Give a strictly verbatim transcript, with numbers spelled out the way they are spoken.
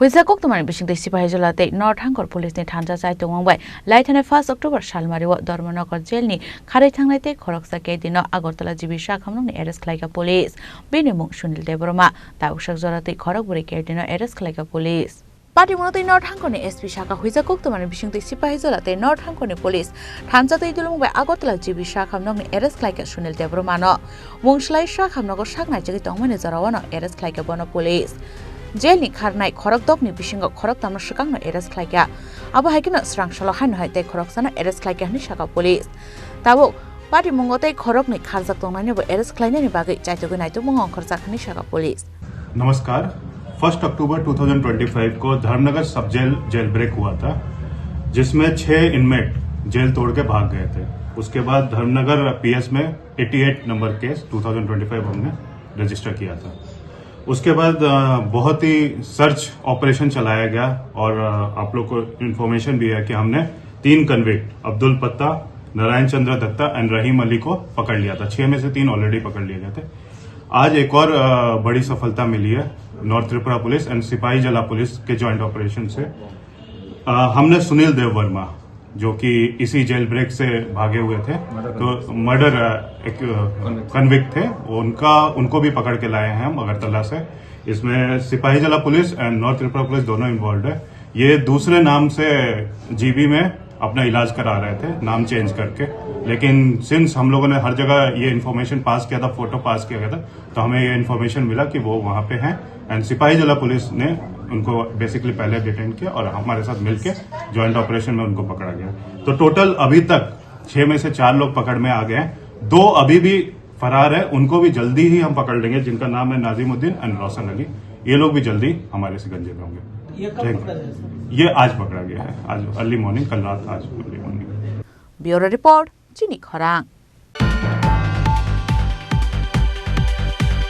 Huisa koktumani bisingtwi Sipahijola tei North Hangkor Police ni thansa chai tongmung bai laithani first October salmario Dharmanagar jail ni kharwi thangnai tei khoroksa kaidino Agartala G B sakhamnokni arrest khlaika police. Bini mung Sunil Debbarma, tabuksak jora twi khorok bwrwi kaidino arrest khlaika police. Patimungno twi North Hangkor ni S P saka huisa koktumani bisingtwi Sipahijola tei North Hangkor ni police thansa twi dulumung bai Agartala G B sakhamnokni arrest khlaika Sunil Debbarmano. Mung slai sakhamnogo sak naichagwi tongmani jorao no arrest khlaika bono police. Jail ni kharnai khorok dokni bisingo khorok tamno swkangno arrest khlaika. Abo hai kheno swrang salo haino hai tei khoroksano arrest khlaika hwnwi saka police. Tabuk patimungo tei khoroknwi kharjak tongnainabo arrest khlainani bagwi chaitugwi naitukmung ongkhorjak hwnwi saka police. नमस्कार। First October दो हज़ार पच्चीस को धर्मनगर सब jail jail break हुआ था, जिसमें छह इनमेट जेल तोड़ के भाग गए थे। उसके बाद धर्मनगर पीएस में अट्ठासी नंबर केस दो हज़ार पच्चीस हमने रजिस्टर किया था। उसके बाद, अ, बहुत ही सर्च ऑपरेशन चलाया गया और, अ, आप लोग को इन्फॉर्मेशन भी है कि हमने तीन कन्विक्ट, अब्दुल पत्ता, नारायण चंद्र दत्ता एंड रहीम अली को पकड़ लिया था। छह में से तीन ऑलरेडी पकड़ लिए गए थे। आज एक और, अ, बड़ी सफलता मिली है नॉर्थ त्रिपुरा पुलिस एंड सिपाही जला पुलिस के जॉइंट ऑपरेशन से। अ, हमने सुनील देव वर्मा, जो कि इसी जेल ब्रेक से भागे हुए थे, मर्डर तो कन्विक्ट। मर्डर, अ, एक, अ, कन्विक्ट। कन्विक्ट थे, उनका, उनको भी पकड़ के लाए हैं हम अगरतला से। इसमें सिपाही जला पुलिस एंड नॉर्थ त्रिपुरा पुलिस दोनों इन्वॉल्व है। ये दूसरे नाम से जीबी में अपना इलाज करा रहे थे, नाम चेंज करके, लेकिन सिंस हम लोगों ने हर जगह ये इन्फॉर्मेशन पास किया था, फोटो पास किया गया था, तो हमें ये इन्फॉर्मेशन मिला कि वो वहाँ पे हैं एंड सिपाही जला पुलिस ने उनको बेसिकली पहले डिटेन किया और हमारे साथ मिलके जॉइंट ऑपरेशन में उनको पकड़ा गया। तो टोटल अभी तक छह में से चार लोग पकड़ में आ गए हैं, दो अभी भी फरार है, उनको भी जल्दी ही हम पकड़ लेंगे, जिनका नाम है नाजिमुद्दीन एंड रोशन अली। ये लोग भी जल्दी हमारे शिकंजे में होंगे। ये कब थैंक यू। पकड़ा गया सर? ये आज पकड़ा गया है, आज अर्ली मॉर्निंग, कल रात, आज early morning. Bureau report, Chini Khorang.